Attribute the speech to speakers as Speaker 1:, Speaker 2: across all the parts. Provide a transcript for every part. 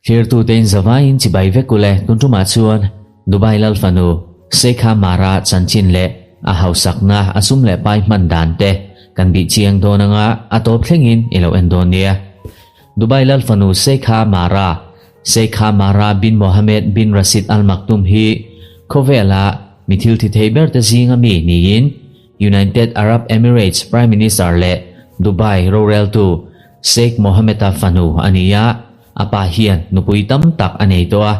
Speaker 1: Thirtu te in zavaiin chibai vek ule tun tumah chuan Dubai lal fanu Sheikha Mara chanchin leh a hausakna a sum leh pai hman dan te kan bih chiang dawn anga a tawp thlengin i lo en dawn nia. Dubai lal fanu Sheikha Mara Sheikha Mara bin Mohammed bin Rashid Al Maktoum hi khawvela mi thil thi thei ber te zinga mi niin United Arab Emirates Prime Minister leh Dubai roreltu Sheikh Mohammed-a fanu a ni a, a pa hian nupui tam tak a nei tawh a.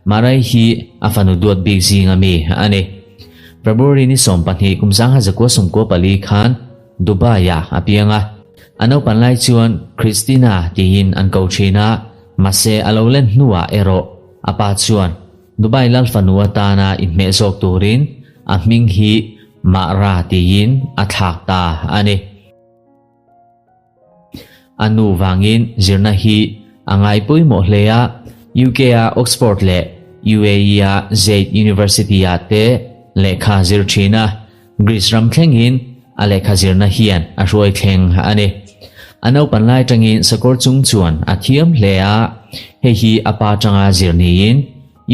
Speaker 1: Marai hi a fanu duat bik zinga mi a ni. February ni 12 kum 1994 khan Dubai-ah a piang a. A naupan lai chuan Christina tiin an ko thin a, mahse a lo len hnuah erawh a pa chuan Dubai lal fanu atana inhmeh zawk turin a hming hi Mahra tiin a thlak ta a ni. A nu vangin zirna hi a ngai pawimawh hle a, UK-a Oxford leh UAE-a Zayed University-ah te lehkha zir thin a, Greece ram thlengin a lehkha zirna hian a hruai thleng a ni. A naupan lai tangin sakawr chung chuan a thiam hle a, hei hi a pa tanga zir niin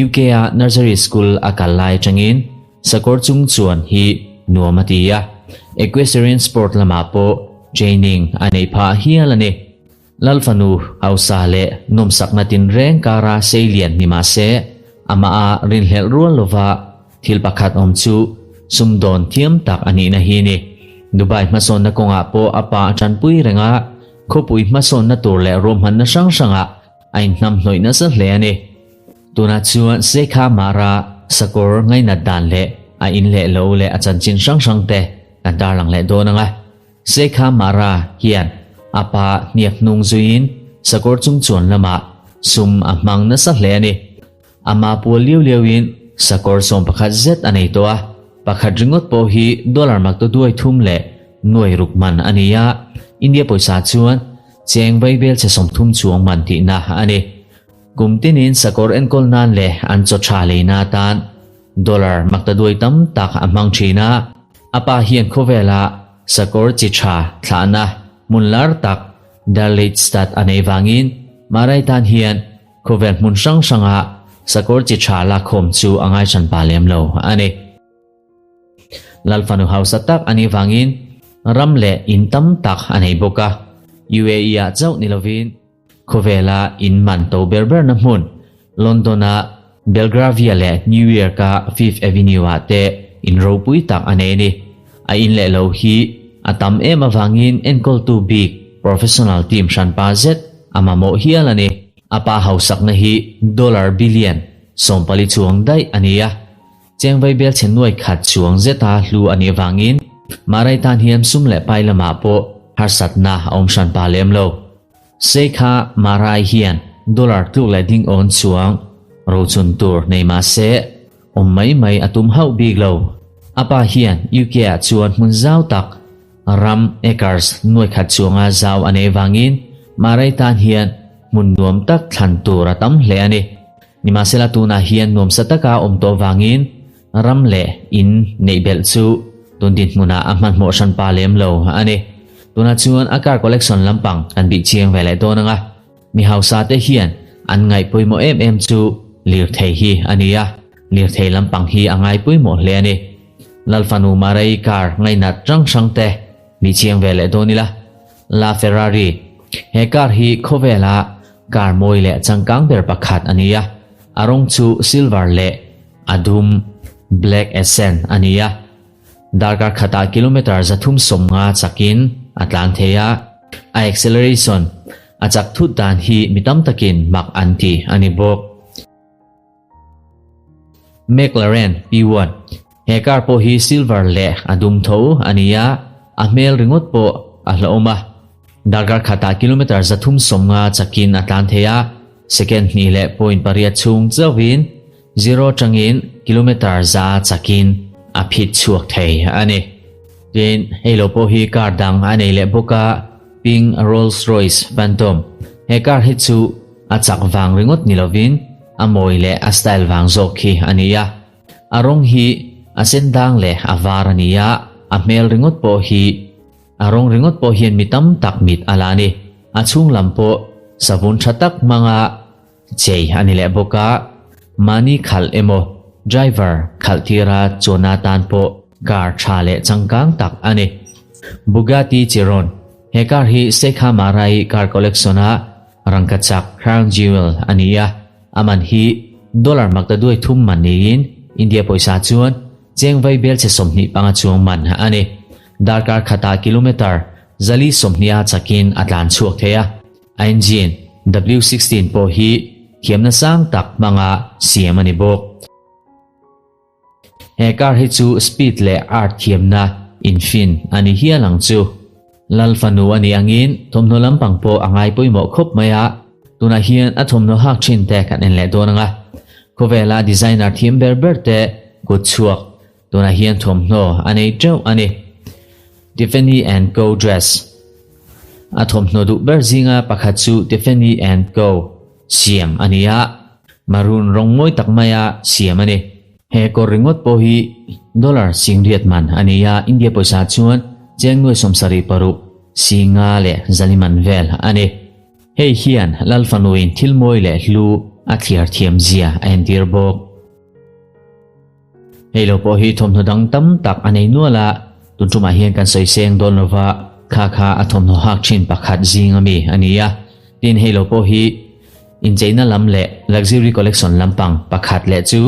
Speaker 1: UK-a nursery school a kal lai tangin sakawr chung chuan hi nuam a ti a, equestrian sport lamah pawh training a neih phah hial a ni. Lal fanu hausa leh nawmsakna tinreng kara seilian ni mah se, amaha rinhlelh rual lova thil pakhat awm chu sumdawn thiam tak a nihna hi ni. Dubai hmasawnna kawngah pawh a pa a tanpui reng a, khawpui hmasawnna tur leh ruahmanna hrang hrangah a inhnamhnawih nasa hle a ni. Tunah chuan Sheikha Mara sakawr ngainat dan leh a in leh lo leh a chanchin hrang hrang te kan tarlang leh dawn ang a. Sheikha Mara hian a pa hniak hnung zuiin sakawr chung chuan lamah sum a hmang nasa hle a ni. Ama pual liau liauin sakawr 11 zet a nei tawh a, pakhat ringawt pawh hi dollar mak duai thum leh nuai ruk man a ni a, India pawisa chuan cheng vaibel chhe 30 chuang man tihna a ni. Kum tinin sakawr enkawl nan leh an chaw tha leina atan dollar mak duai tam tak a hmang thin a, a pa hian khawvela sakawr chi tha thlahna hmun lar tak Dalit Stud a nei vangin Marai tan hian khawvel hmun hrang hranga sakawr chi tha lakkhawm chu a ngai hran pa lem lo a ni. Lal fanu hausa tak a nih vangin ram leh in tam tak a nei bawk a, UAE ah chauh ni lovin khawvela in man to ber berna hmun London-a Belgravia leh New York-a Fifth Avenue-ah te in ropui tak a nei a ni. A in leh lo hi a tam em avangin enkawltu bik professional team hranpa zet a mamawh hial a ni. A pa hausakna hi dollar billion 40 chuang daih a ni a, cheng vaibel chhe nuai khat chuang zeta hlu a nih avangin Marai tan hian sum leh pai lamah pawh harsatna a awm hranpa lem lo. Sheikha Marai hian dollar tluk leh ding awn chuang rochun tur nei mah se awm mai mai a tum hauh bik lo. A pa hian UK ah chuan hmun zau tak ram acres nuai khat chuanga zau a nei vangin Marai tan hian hmun nuam tak thlan tur a tam hle a ni. Nimahsela tunah hian nuamsa taka awm tawh vangin ram leh in neih belh chu tun dinhmunah a hmanhmawh hranpa lem lo a ni. Tunah chuan a car collection lampang kan bih chiang ve leh dawn ang a, mi hausa te hian an ngaih pawimawh em em chu lirthei hi a ni a, lirthei lampang hi a ngai pawimawh hle a ni. Lal fanu Marai car ngainat hrang hrang te bih chiang ve leh dawn ila. La Ferrari, He car hi khawvela car mawi leh changkang ber pakhat a ni a, a rawng chu silver leh a dum, black accent, a ni a. Darkar khatah kilometre 350 chakin a tlan thei a, a acceleration a chak thut dan hi mi tam takin mak an ti a ni bawk. McLaren P1, He car pawh hi silver leh a dum tho a ni a, a hmel ringawt pawh a hlauhawm a. Darkar khatah kilometre 350 chakin a tlan thei a, second hnih leh point pariat chhung chauhin zero tangin kilometre 100 chakin a phit chhuak thei a ni. Tin, hei lo pawh hi car dang a nei leh bawk a, pink Rolls Royce Phantom. He car hi chu a chak vang ringawt ni lovin a mawi leh a style vang zawk hi a ni a. A rawng hi a sen dang leh a var a ni a, a hmel ringawt pawh hi a rawng ringawt pawh hian mi tam tak mit a la a ni. A chhung lam pawh savun tha tak hmanga chei a ni leh bawk a, mahni khalh emaw driver khalh tira chuanna tan pawh car tha leh changkang tak a ni. Bugatti Chiron, He car hi Sekha Marai car collection-a rangkachak Crown Jewel a ni a, a man hi dollar maktaduai thum man niin India pawisa chuan cheng vai bel chhe 25 chuang man a ni. Darkar khatah kilometre 420 a chakin a tlan chhuak thei a. A engine W16 pawh hi thiamna sang tak hmanga siam a ni bawk. He car hi chu speed leh art thiamna infin a ni hial ang chu. Lal fanu a nih angin thawmhnaw lampang pawh a ngai pawimawh khawp mai a, tunah hian a thawmhnaw hak thin te kan en leh dawn ang a. Khawvela designer thiam ber ber te kut chhuak tunah hian thawmhnaw a nei teuh a ni. Tiffany and Co dress A thawmhnaw duh ber zinga pakhat chu Tiffany and Co siam a ni a, maroon rawng mawi tak maia siam a ni. He kawr ringawt pawh hi dollar singriat man a ni a, India pawisa chuan cheng nuai 76 singa leh zali man vel a ni. Hei hian Lal fanuin thil mawi leh hlu a thliar thiam zia a entir bawk. Hei lo pawh hi thawmhnaw dang tam tak a nei nual a, tun tumah hian kan sawi seng dawn lova, kha kha a thawmhnaw hak thin pakhat zing ami a ni a. Tin, hei lo pawh hi incheina lam leh luxury collection lampang pakhat leh chu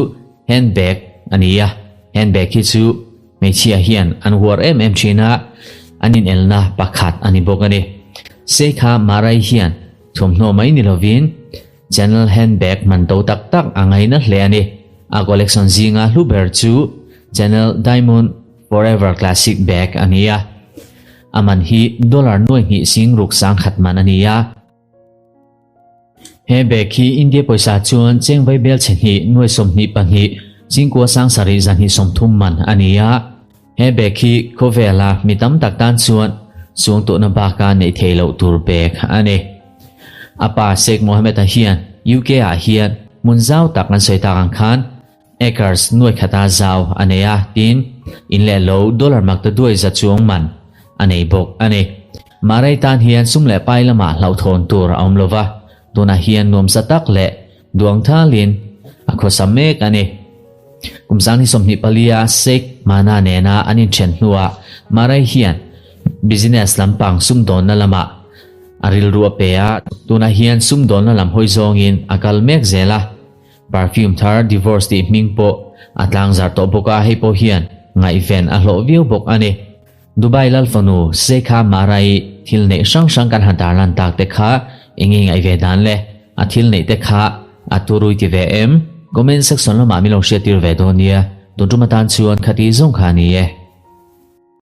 Speaker 1: handbag a ni a. Handbag hi chu hmeichhia hian an huar em em thin a, an inelna pakhat a ni bawk a ni. Seikha Marai hian thawmhnaw mai ni lovin, Chanel handbag man to tak tak a ngaina hle a ni. A collection zinga hlu ber chu Chanel Diamond Forever Classic bag a ni a. A man hi dollar nuai hnih sing ruk sang khat man a ni a. He bag hi India pawisa chuan cheng vai bel chhe hnih nuai 22 chingkua sang sarih zahnih 30 man a ni a. He bag hi khawvela mi tam tak tan chuan chuang tawhna baka neih theih loh tur bag a ni. A pa Sheikh Mohammed-a hian UK ah hian hmun zau tak an sawi tak ang khan acres nuai khata zau a nei a, tin in leh lo dollar mak ta duai za chuang man a nei bawk a ni. Mahrei tan hian sum leh pai lamah hlauhthawn tur a awm lova, tunah hian nuamsa tak leh duang thalin a khawsa mek a ni. Kum sang hi 24 a Sheikh Mana nena an inthen hnuah Mahrei hian business lampang sumdawnna lamah a rilru a pe a, tunah hian sumdawnna lam hawi zawngin a kal mek zel a. Perfume thar Divorce tih hming pawh a tlangzar tawh bawk a, hei pawh hian ngaihven a hlawh viau bawk a ni. Dubai Lalfanu Sheikha Marai thil neih hrang hrang kan han tarlan tak te kha eng nge ngaih ve dan le? A thil neih te kha a turui ti ve em? Comment section lamah min lo hriattir ve dawn nia. Tun tum atan chuan khati zawng kha a ni e.